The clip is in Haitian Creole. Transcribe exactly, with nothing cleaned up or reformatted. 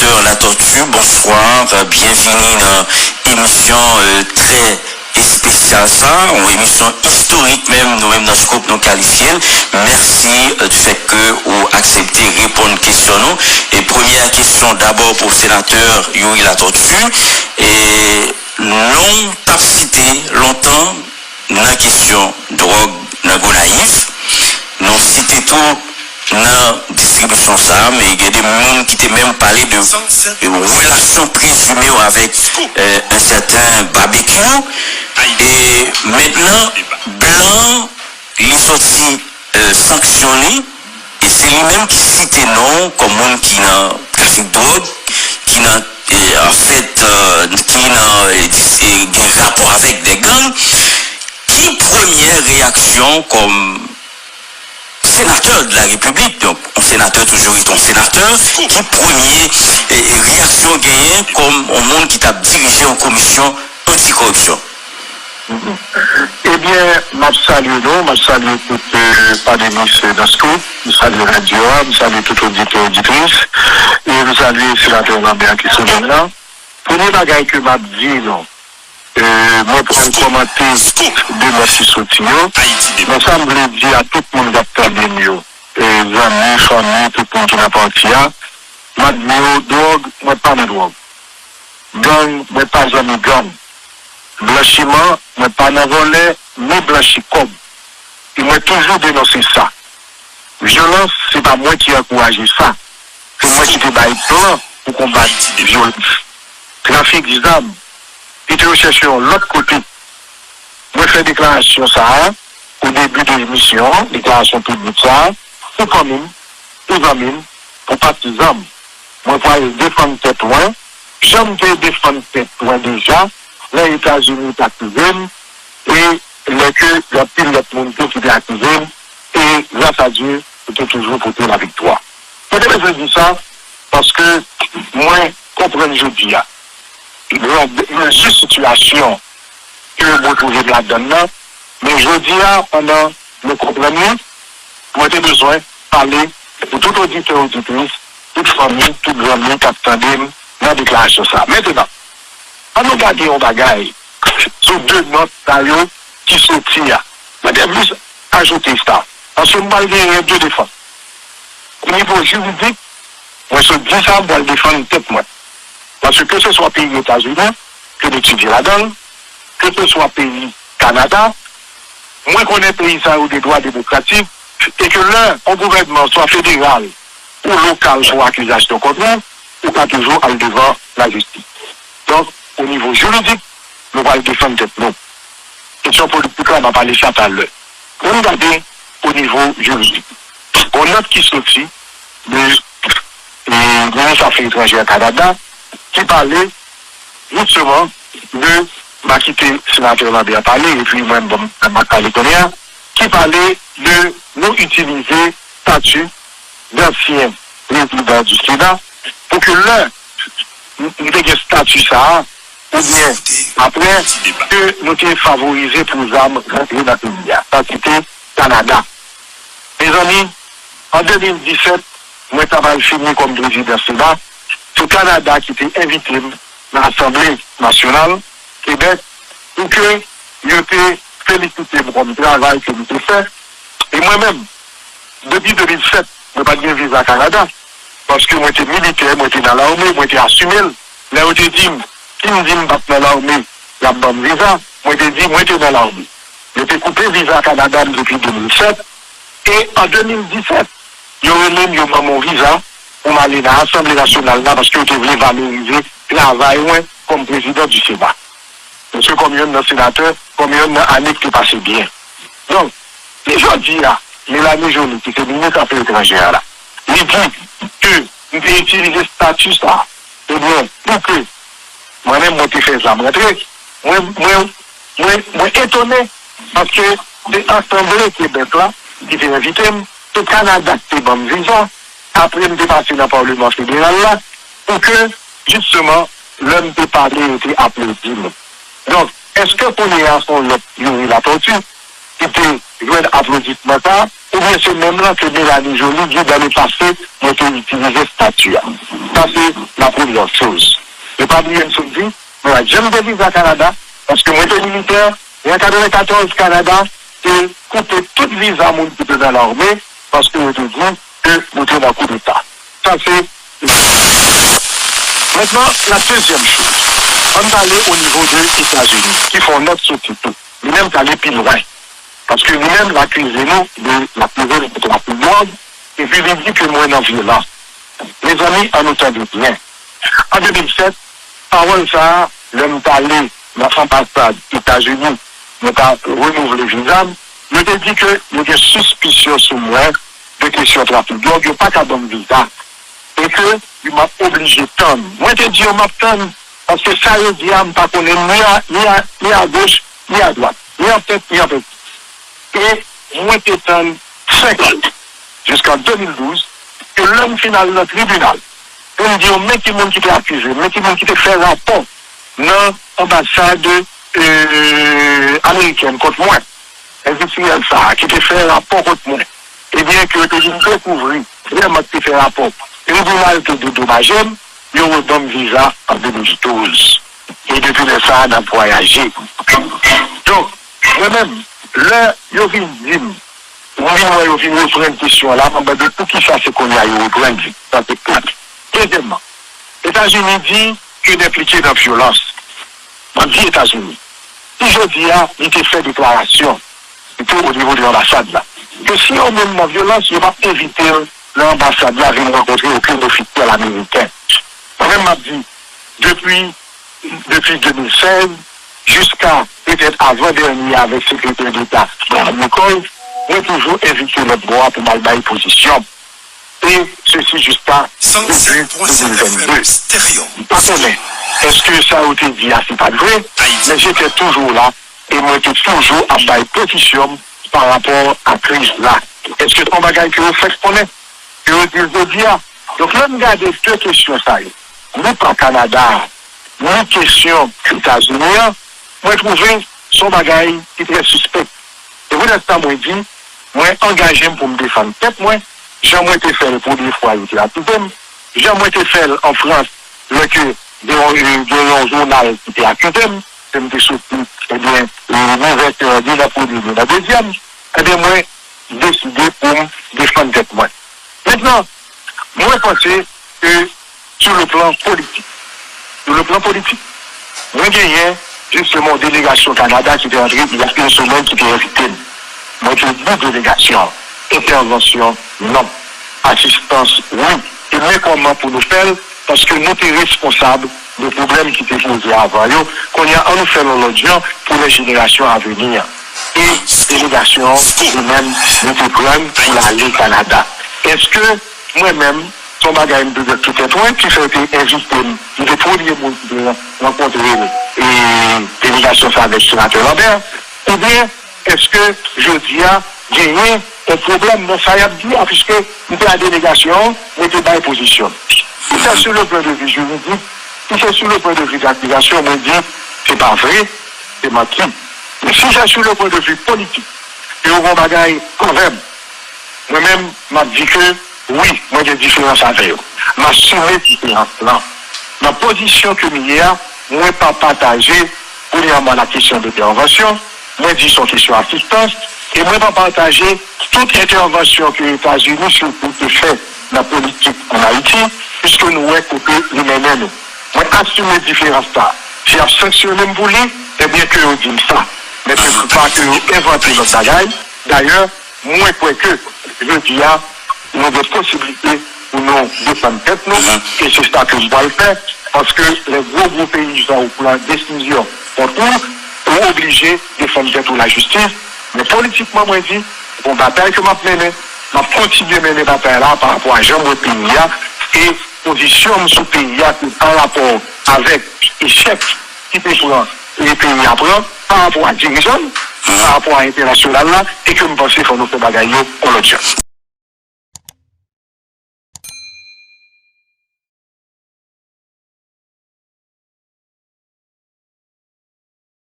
Senatè Latortue, bonswa, byenvini nan emisyon, euh, trè espesyal sa, yon emisyon istorik menm, nou menm nan Scoop nou kalifye l. Mèsi, euh, du fait que ou aksepte reponn kesyon nou. E premyè kesyon dabò pou Senatè Youri Latortue. E non w t ap site lontan nan kesyon dwòg nan Gonayiv. Nou site tou nan distribisyon sa a, men gen de moun ki te menm pale de, euh, relasyon prezime w avèk, euh, un certain Barbecue. E mentnan, blan, li soti, euh, sanksyon li, e se li menm ki site non w kòm moun ki nan trafik dwòg, ki nan, euh, anfèt, euh, ki nan, euh, dis-, euh, gen rapò avèk de gang. Ki premyè reyaksyon w kòm senatè de la Repiblik, donk, yon senatè toujou rete yon senatè, ki premye, e, e, reyaksyon w genyen kòm yon moun ki t ap dirije yon komisyon antikoripsyon? Ebyen, m ap salye nou, m ap salye tout, euh, panelis, euh, nan Scoop, m salye radyo a, m salye tout oditè, oditris, e m salye senatè Lambert ki sou lèn nan. Premye bagay ke m ap di nou, euh, mwen pral kòmante de nòt ki soti yo, men sa m vle di a tout moun k ap tande m yo, euh, zanmi, fanmi, tout moun ki nan pati a, m ap di yo, dwòg, mwen pa nan dwòg. Gang, mwen pa zanmi gang. Blanchiman, mwen pa nan vòlè, ni blanchi kòb. E mwen toujou denonse sa. Vyolans, se pa mwen ki ankouraje sa. Se mwen ki te bay plan pou konbat vyolans. Trafik zam, ki te yo chèche yon lòt kote. Mwen fè deklarasyon sa a, o debi de emisyon an, deklarasyon piblik sa a, pou fanmi m, pou zanmi m, pou pati zam. Mwen pral defann tèt mwen, jan m te defann tèt mwen deja, lè Etazini te akize m, e lè ke gen anpil lòt moun tou ki te akize m, e gras a Dye, yo te toujou pote laviktwa. Mwen te bezwen di sa, paske mwen konprann jodi a, nan, nan jis sitiyasyon ke mwen twouve m ladann nan, men jodi a, pandan mwen konprann li, mwen te bezwen pale pou tout oditè, oditris, tout fanmi, tout zanmi k ap tande m nan deklarasyon sa a. Mentnan, ann nou gade yon bagay sou de nòt sa yo ki soti a. Mwen te plis ajoute sa, paske m pral genyen de defans. O nivo jiridik, mwen sot di sa, m pral defann tèt mwen. Paske keseswa peyi Etazini, ke m etidye ladan l, keseswa peyi Kanada, mwen konnen peyi sa yo gen dwa demokratik, e ke lè yon gouvènman, swa federal ou lokal, fè yon akizasyon kont ou, ou ka toujou al devan lajistis. Donk, o nivo jiridik, nou pral defann tèt nou. Kesyon politik la, m a pale sa talè. Ann gade o nivo jiridik. Gon nòt ki soti de, e, minis afè etranjè Kanada ki pale jisteman de, m a kite senatè Lambert pale, epi mwen, bon, m ap pale kounye a, ki pale de nou itilize stati d'ancien président du Sénat pou ke lè n te gen stati sa a, oubyen apre ke nou te favorize pou zam rantre nan peyi a. Sa se te Kanada. Mezanmi, an de mil disèt, mwen ta pral fini kòm prezidan Sena, se Kanada ki te envite m nan Asanble Nasyonal Kebèk pou ke yo te felisite m kòm travay ke m te fè. E mwen menm, depi de mil sèt, mwen pa t gen viza Kanada, paske mwen te militè, mwen te nan lame, mwen te asime l. Lè yo te di m, si m di m p ap nan lame, y ap ban m viza, mwen te di mwen te nan lame. Yo te koupe viza Kanada m depi de mil sèt, e an de mil disèt, yo rele m, yo ban m yon viza pou m ale nan Asanble Nasyonal la, paske yo te vle valorize travay mwen kòm prezidan di Sena. Paske kòm yonn nan senatè, kòm yonn nan ane ki te pase byen. Donk, si jodi a, Melanie Joly, ki se minis afè etranjè a la, li di ke m te itilize stati sa a, ebyen, pou ke mwen menm, mwen te fè zam rantre, mwen, mwen, mwen, mwen etone, paske se Asanble Kebèk la ki te envite m, se Kanada ki te ban m viza, apre m te pase nan Palman Federal la, pou ke, jisteman, lè m te pale, yo te aplodi m. Donk, èske kounye a se yon lòt Youri Latortue ki te jwenn aplodisman sa a, oubyen se menm lan ke Melanie Joly di dans le passé, mwen te itilize stati a. Sa se la premyè choz. E pa bliye m sot di, mwen pa janm gen viza Kanada, paske mwen te militè, e an katrevenkatòz, Kanada te koupe tout viza moun ki te nan lame, paske yo te di ke nou te nan koudeta. Sa se. Mentnan, la dezyèm choz, ann pale o nivo de Etazini, ki fè yon nòt soti tou. Li menm t ale pi lwen. Paske li menm, l akize nou de, l akize nou de trafik dwòg, epi li di ke mwen nan vyolans. Mezanmi, ann nou tande byen. An de mil sèt, pawòl sa a, lè m t ale nan anbasad Etazini, mwen ta renouvle viza m, yo te di ke yo gen sispisyon sou mwen de kesyon trafik dwòg, yo pa ka ban m viza. E ke m ap oblije tann. Mwen te di yo m ap tann, paske sa yo di a, m pa konnen ni a, ni a, ni a goch, ni a dwat, ni an tèt, ni an pèdi. E mwen te tann senk an, jiskan de mil douz, ke lè m fin al nan tribinal, pou m di yo men ki moun ki te akize m, men ki moun ki te fè rapò nan anbasad, e, amerikèn kont mwen, endistriyèl sa a ki te fè rapò kont mwen, ebyen, ke yo te vin dekouvri vrèman ki te fè rapò, tribinal te dedomaje m, yo reban m viza an de mil douz. E depi lè sa a, n ap vwayaje. Donk, mwen menm, lè yo vin di m, m vin wè yo vin reprann kesyon an la, m ap mande poukisa se kounye a yo reprann li. Sa se premye. Dezyèmman, Etazini di ke n enplike nan vyolans. M ap di Etazini, si jodi a li te fè deklarasyon, sitou o nivo de anbasad la, ke si yon moun nan vyolans, yo p ap envite l nan anbasad la vin rankontre okenn ofisyèl ameriken. Mwen menm, m ap di, depi, depi de mil sèz, jiska petèt avan dènye avèk Sekretè Deta Nichols, mwen toujou envite lòt bò a pou m al bay pozisyon m. E sesi jiska depi de mil vennde. M pa konnen èske sa yo te di a se pa t vre, men j'étais toujours là e mwen te toujou ap bay pozisyon m pa rapò a kriz la. Èske se yon bagay ke yo fèk konnen? Ke yo di l jodi a? Donk, lè m gade de kesyon sa yo, ni pa Kanada a, ni kesyon Etazini an, mwen twouve se yon bagay ki trè sispèk. Se poutèt sa mwen di, mwen angaje m pou m defann tèt mwen, jan mwen te fè l premye fwa yo te akize m, jan mwen te fè l an Frans, lè ke gen yon, gen yon jounal ki te akize m, ke m te soti, ebyen, e, ni vètè, ni nan premye, ni nan dezyèm, ebyen, mwen deside pou m defann tèt mwen. Mentnan, mwen panse ke sou le plan politik, sou le plan politik, mwen genyen jisteman yon delegasyon Kanada ki te antre il y a une semaine ki te envite m. Mwen te di delegasyon an, entèvansyon non, asistans wi, e men kòman pou nou fè l, paske nou te responsab de pwoblèm ki te poze avan yo. Kounye a, ann nou fè l yon lòt jan pou lè jenerasyon a vini an. E delegasyon an, li menm, li te pran l pou l ale Kanada. Èske mwen menm, se yon bagay m te fè poutèt mwen, ki fè yo te envite m, m te premye moun ki te rankontre, e, delegasyon sa avèk Senatè Lambert, oubyen èske jodi a genyen yon pwoblèm nan sa y ap di a, piske m te a delegasyon an, mwen te bay pozisyon m. Si se sou le plan de vi jiridik, si se sou le plan de vi de akizasyon, mwen di, se pa vre, se manti. Men si se sou le plan de vi politik, ke yo gen yon bagay anvè m, mwen menm, m ap di ke wi, mwen gen diferans avè yo. M asime diferans lan. Nan pozisyon ke m ye a, mwen pa pataje, premyèman, la kesyon de entèvansyon, mwen di se yon kesyon asistans, e mwen pa pataje tout entèvansyon ke Etazini sitou te fè nan politik ann Ayiti, piske nou wè kote li mennen nou. Mwen asime diferans sa. Si y ap sanksyone m pou li, ebyen ke yo di m sa. Men se pou pa ke yo envante lòt bagay. Dayè, mwen kwè ke jodi a, nou gen posiblite pou nou defann tèt nou, e se sa ke m pral fè, paske lè gwo gwo peyi sa yo pran desizyon kont ou, ou oblije defann tèt ou lajistis. Men politikman, mwen di, se yon batay ke m ap mennen, m ap kontinye mennen batay la pa rapò a jan m wè peyi a, e pozisyon m sou peyi a, se pa rapò avèk echèk ki te pran, e peyi a pran, pa rapò a dirijan l, pa rapò a entènasyonal la, e ke m panse fò nou fè bagay yo yon lòt jan.